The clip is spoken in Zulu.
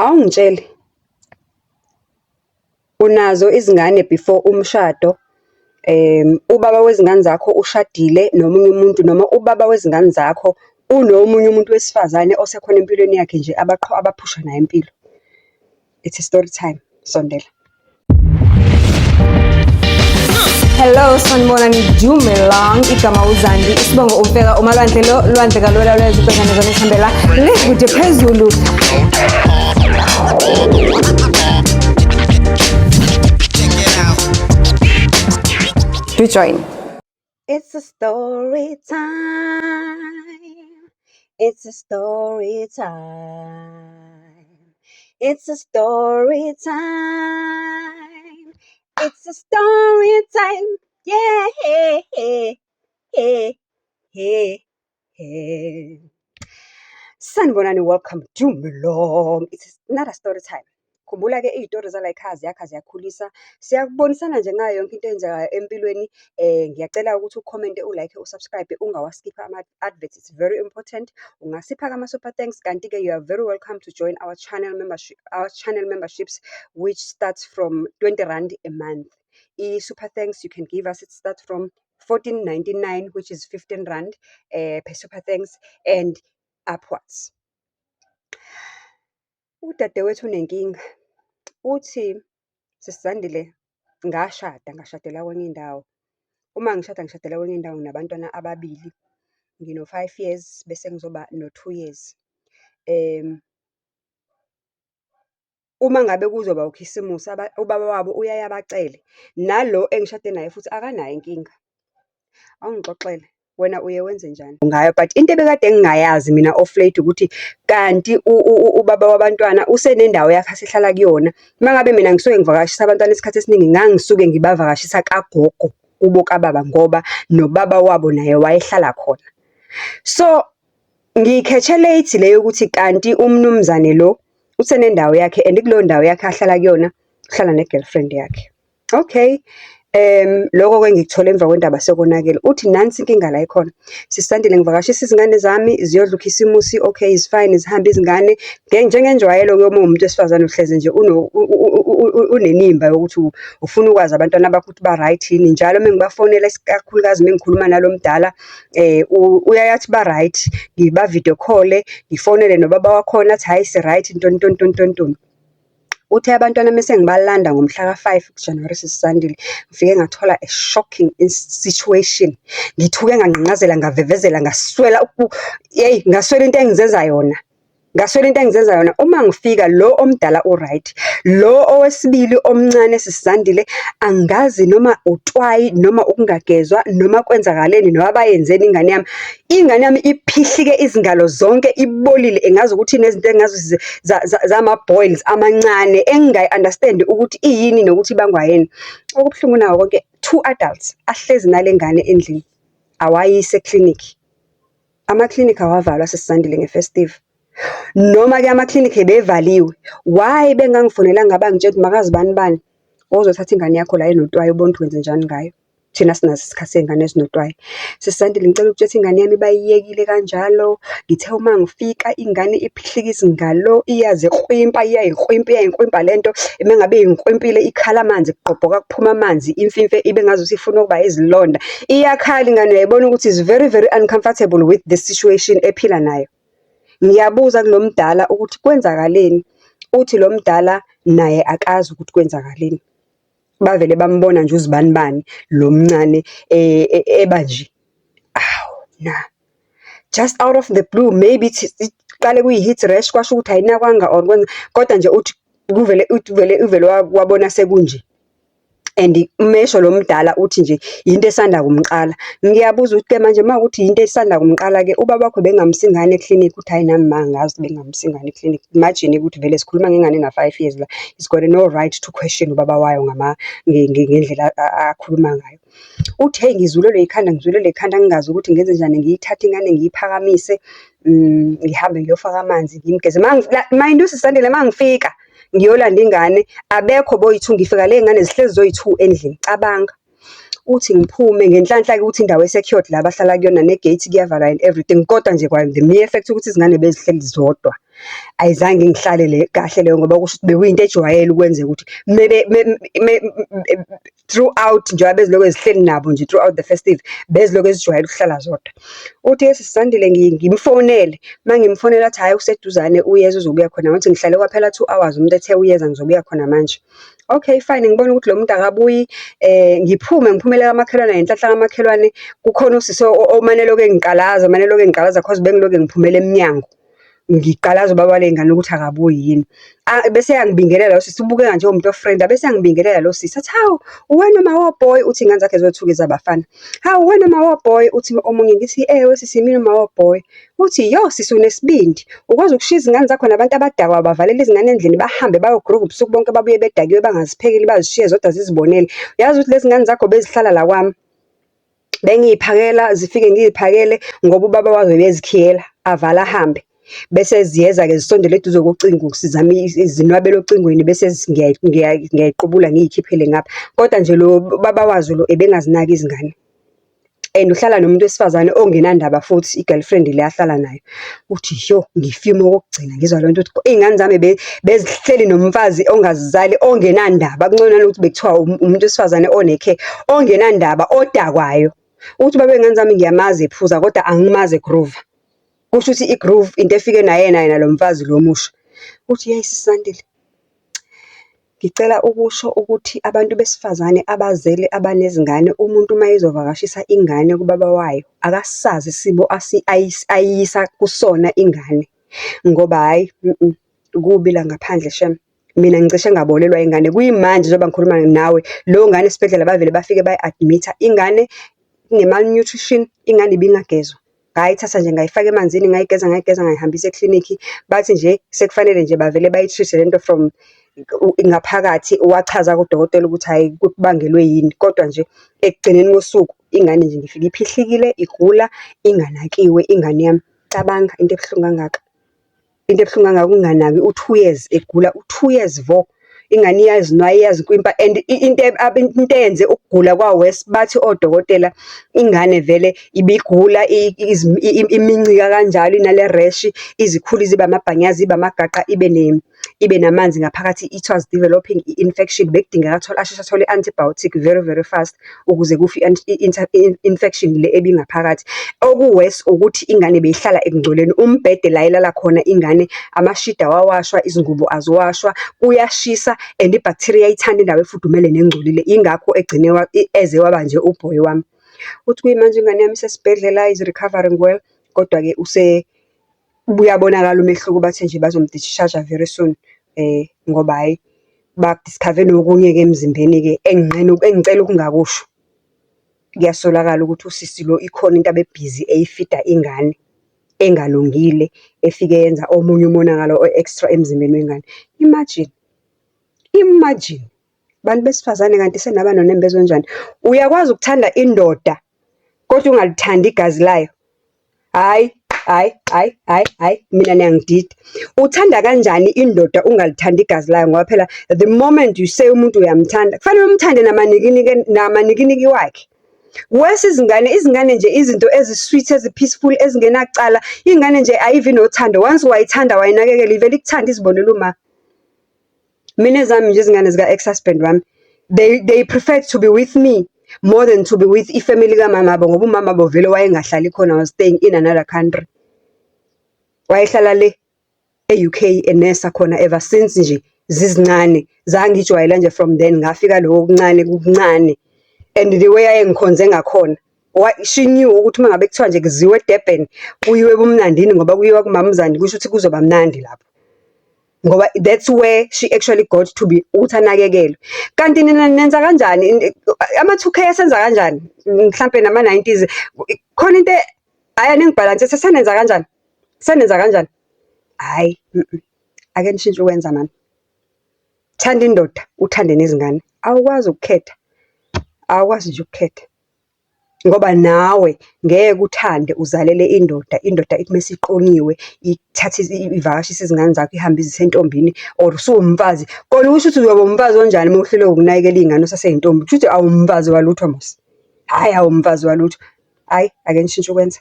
Awungitshele, unazo izingane before umshado, ubaba wezingane zakho ushadile nomunye umuntu noma ubaba wezingane zakho unomunye umuntu wesifazane osekhona empilweni yakhe nje abaphusha naye impilo. It's a story time, sondela. Hello, sanibonani, dumelang. Igama uZandi, isibongo uMfeka, umalwandle lo, lwandle kalula lwezibhekane zona esihambela le kude phezulu. Do join. It's a story time. It's a story time. It's a story time. It's a story time. Yeah. Hey, hey, hey, hey. Sanibonani, welcome to Melong. It's another story time. Khumbula-ke iy'tori zala yikhaya ziyakha, ziyakhulisa. Siyakubonisana nje ngayo yonke into eyenzekayo empilweni. Ngiyacela ukuthi ukhomente, u-like, u-subscribe, ungawaskiphi ama-adverts, it's very important. Ungasipha-ke ama-super thanks, kanti-ke you are very welcome to join our channel membership, our channel memberships, which starts from R20 a month. I-super thanks you can give us, it starts from 14.99, which is R15 per super thanks and upwards. Udadewethu unenkinga, uthi, sisi Zandile, ngashada, ngashadela kwenye indawo. Uma ngishada ngishadela kwenye indawo nginabantwana ababili, ngino-5 years bese ngizoba no-2 years. Uma ngabe kuzoba ukhisimusi, ubaba wabo uyaye abacele, nalo engishade naye futhi akanayo inkinga. Awungixoxele, wena uye wenze njani ngayo? But into ebekade ngingayazi mina off late ukuthi kanti ubaba wabantwana usenendawo yakhe asehlala kuyona. Uma ngabe mina ngisuke ngivakashisa abantwana isikhathi esiningi, ngangisuke ngibavakashisa kagogo, kubo kababa, ngoba nobaba wabo naye wayehlala khona. So, ngiyi-catch-e late le yokuthi kanti umnumzane lo usenendawo yakhe and kuleyo ndawo yakhe ahlala kuyona, uhlala ne-girlfriend yakhe. Okay, lokho-ke ngikuthole emva kwendaba sekonakele. Uthi nansi inkinga la ekhona, sisi Zandile, ngivakashisa izingane zami ziyodla ukhisimusi, okay is fine, zihambe izingane. Njengenjwayelo-ke uma uwumuntu wesifazane uhleze nje unenimba yokuthi ufuna ukwazi abantwana bakho ukuthi ba-right yini. Njalo uma ngibafonela, isikakhulukazi uma ngikhuluma nalo mdala, uyaye athi ba-right. Ngiba-video call-e, ngifonele nobaba wakhona athi, hhayi si-right, ntoni ntoni ntoni ntoni ntoni. Uthe abantwana mese ngibalanda ngomhla ka-5 kuJanuwari, sisi Zandile, ngifike ngathola a shocking situation. Ngithuke ngangqangqazela, ngavevezela, ngaswela, yeyi, ngaswela into engizenza yona. Ngaswela into engizenza yona. Uma ngifika, lo omdala u-right, lo owesibili omncane, sisi Zandile, angazi noma utwayi noma ukungagezwa noma kwenzakaleni noma bayenzeni ingane yami. Ingane yami iphihlike izingalo zonke, ibolile, engazi ukuthi inezinto engazi zama-boils amancane engingayi-understand ukuthi iyini nokuthi ibangwa yini. Okubuhlungu nakho konke, two adults ahlezi nale ngane endlini, awayise eklinikhi. Amaklinikhi awavalwa, sisi Zandile, nge-festive. Noma-ke amaklinikhi ebevaliwe, why bengangifonelanga bangitshela ukuthi makazi bani bani, ozothatha ingane yakho la enotwayi ubone ukuthi wenzenjani ngayo. Thina asinaso isikhathi sey'ngane ezinotwayi. Sisi Zandile, ngicela ukutshela ukuthi ingane yami bayiyekile kanjalo. Ngithe uma ngifika ingane iphihlika izingalo, iyazikrwimpa, iyayikrwimpa, iyayikrwimpa lento. Uma ngabe iy'nkrwimpile ikhala amanzi, kugqobhoka kuphuma amanzi, imfimfe ibe ngazuthi ifuna ukuba izilonda. Iyakhala ingane, uyayibona ukuthi is very very uncomfortable with the situation ephila nayo. Ngiyabuza kulo mdala ukuthi kwenzakaleni? Uthi lo mdala naye akazi ukuthi kwenzakaleni. Bavele bambona nje uzibani bani lo mncane eba nje. Awu na, just out of the blue, maybe iqale kuyi-heat rash, kwasho ukuthi ayinakwanga or kodwa nje uthi kuvele, uthi vele uvele wabona sekunje. And umesho lo mdala uthi nje into esanda kumqala. Ngiyabuza ukuthi-ke manje uma kuwukuthi into esanda kumqala-ke, ubaba wakho bengamsi ngani eklinikhi? Uthi hhayi, nami ma angazi bengamsi ngani eklinikhi. Imagine ukuthi vele sikhuluma ngengane ena-5 years la, it's got no right to question ubaba wayo ngendlela akhuluma ngayo. Uthi hheyi, ngizulelwe ikhanda, ngizulelwe ikhanda, ngingazi ukuthi ngenzenjani, ngiyithathe ingane ngiyiphakamise, ngihambe ngiyofaka amanzi ngimgeze. Mind you, sisi Zandile, uma ngifika ngiyolanda ingane, abekho boyi-two, ngifika le y'ngane zihlezi zoyi-two endlini, cabanga. Uthi ngiphume ngenhlanhla-ke ukuthi indawo e-secured la abahlala kuyona ne-gate kuyavalwa and everything, kodwa nje kwa the mere fact ukuthi izingane bezihleli zodwa. Ayizange ingihlale le kahle leyo ngoba kusho ukuthi bekuyinto ejwayele ukwenzeka ukuthi throughout njengoba bezilokhu zihleli nabo nje throughout the festive, bezilokhu zijwayele ukuhlala zodwa. Uthi-ke sisi Zandile ngimfonele, uma ngimfonela athi hhayi useduzane uyeza uzobuya khona. Ngathi ngihlale kwaphela 2 hours, umuntu ethe uyeza ngizobuya khona manje. Okay fine, ngibone ukuthi lo muntu akabuyi, ngiphume ngiphumele kamakhelwane, ngenhlanhla kamakhelwane kukhona usisi omane elokhu engiqalaza, emane elokhu engiqalaza cause bengilokhu ngiphumela emnyango. Ngiqalaza ubaba waley'ngane ukuthi akabuyi yini. Bese eyangibingelela lo sisi, ubukeka njengomuntu o-friendly. Abese eyangibingelela lo sisi athi, hawu, uwena uma wo-boy? Uthi iy'ngane zakhe ziwu-two-ke ezabafana. Hawu, uwena uma wo-boy? Uthi omunye, ngithi ewe sisi yimina uma wo-boy. Uthi, yo sisi unesibindi, ukwazi ukushiya izingane zakho nabantu abadakwayo, bavalele izingane endlini bahambe bayo-groove-a ubusuku bonke babuye bedakiwe bangaziphekeli bazishiye zodwa zizibonele. Uyazi ukuthi lezi ngane zakho bezihlala la kwami. Bengiy'phakela, zifike ngiy'phakele ngoba ubaba wazo ubezikhiyela, avale ahambe. Bese ziyeza-ke zisondele eduze kocingo, sizame zinwabele ocingweni bese ngiyayiqubula ngiy'khiphele ngapha. Kodwa nje lo baba wazo lo ebengazinaki izingane. And uhlala nomuntu wesifazane ongenandaba futhi, i-girlfriend le ahlala nayo. Uthi yo, ngi-fume okokugcina ngizwa le nto ukuthi iy'ngane zami bezihleli nomfazi ongazizali, ongenandaba. Kungcono nanokuthi bekuthiwa umuntu wesifazane one-care, ongenandaba, odakwayo. Uthi ubaba wey'ngane zami ngiyamazi ephuza kodwa angimazi e-groove-a. Kusho ukuthi i-groove into efike nayena yena lo mfazi lo omusha. Uthi yeyi sisi Zandile, ngicela ukusho ukuthi abantu besifazane abazele abanezingane, umuntu uma ezovakashisa ingane kubaba wayo, akasazi isimo ayiyisa kusona ingane. Ngoba hhayi kubi la ngaphandle shame. Mina ngicishe ngabolelwa ingane. Kuyimanje njengoba ngikhuluma nawe, leyo ngane esibhedlela bavele bafike bayi-admit-a ingane ine-malnutrition, ingane ibingagezwa. Ngayithatha nje ngayifaka emanzini, ngayigeza, ngayigeza, ngayihambisa eklinikhi. Bathi nje sekufanele nje bavele bayi-treat-e lento from ngaphakathi. Wachaza-ke udokotela ukuthi hhayi kubangelwe yini, kodwa nje ekugcineni kosuku ingane nje ngifike iphihlikile, igula, inganakiwe ingane yami. Cabanga into ebuhlungu kangaka. Into ebuhlungu kangaka ukunganaki u-2 years egula, u-2 years vo. Ingane iyazinwaya, iyazinkwimpa and into eyenze ukugula kwa-worse, bathi odokotela ingane vele ibigula imincika kanjalo inale rash, ize ikhule ize ibe amabhanyazi, ibe amagaqa, ibe namanzi ngaphakathi. It was developing i-infection. Bekudingeka athole, asheshe athole i-antibiotic very very fast ukuze kufe i-infection le ebingaphakathi. Oku-worse ukuthi ingane beyihlala ekungcoleni. Umbhede la elala khona ingane, amashidi awawashwa, izingubo aziwashwa, kuyashisa and i-bacteria ithanda indawo efudumele nengcolile. Yingakho egcine eze waba nje u-boy wami. Uthi kuyimanje ingane yami isesibhedlela is recovering well, kodwa-ke uyabonakala umehluko bathe nje bazomu-discharge-a very soon. Ngoba hhayi, ba-discover-e nokunye-ke emzimbeni-ke enginqena engicela ukungakusho. Kuyasolakala ukuthi usisi lo ikhona into abe-busy eyi-feed-a ingane engalungile, efike yenza omunye umonakalo o-extra emzimbeni wengane. Imagine, imagine! Bantu besifazane kanti senaba nonembeza onjani? Uyakwazi ukuthanda indoda kodwa ungalithandi igazi layo? Hhayi, hhayi, hhayi, hhayi, hhayi, mina niyangidida. Uthanda kanjani indoda ungalithandi igazi layo? Ngoba phela the moment you say umuntu uyamthanda, kufanele umthande namanikiniki, namanikiniki wakhe. Worse izingane, izingane nje izinto ezi-sweet, ezi-peaceful, ezingenacala. Ingane nje ayivi nothando. Once wayithanda wayinakekela, ivele ikuthande izibonele uma. Mina ezami nje izingane zika-ex-husband wami, they preferred to be with me more than to be with i-family kamama wabo, ngoba umama wabo vele wayengahlali khona, was staying in another country. Wayehlala le e-UK enesa khona ever since nje zizincane. Zangijwayela nje from then, ngafika lokho okuncane kukuncane. And the way ayengikhonze ngakhona, she knew ukuthi uma ngabe kuthiwa nje kuziwe eDurban, kuyiwe ebumnandini ngoba kuyiwa kumamzandi, kusho ukuthi kuzoba mnandi lapho. Ngoba that's where she actually got to be, ukuthi anakekelwe. Kanti nina nenza kanjani? Ama-2K asenza kanjani? Mhlampe nama-nineties, khona into, hhayi aningi-balance-ise, senenza kanjani? Senenza kanjani? Hhayi, ake nishintshe ukwenza mani. Thanda indoda, uthande nezingane. Awukwazi ukukhetha, awukwazi nje ukukhetha. Ngoba nawe ngeke uthande uzalele indoda, indoda ithi mese iqonyiwe ithathe ivakashise izingane zakho ihambe izise entombini or usuwumfazi. Kona kusho ukuthi uyoba umfazi onjani uma uhluleka ukunakekela iy'ngane usaseyintombi? Kusho ukuthi awumfazi walutho mos. Hhayi, awumfazi walutho. Hhayi, ake nishintshe ukwenza.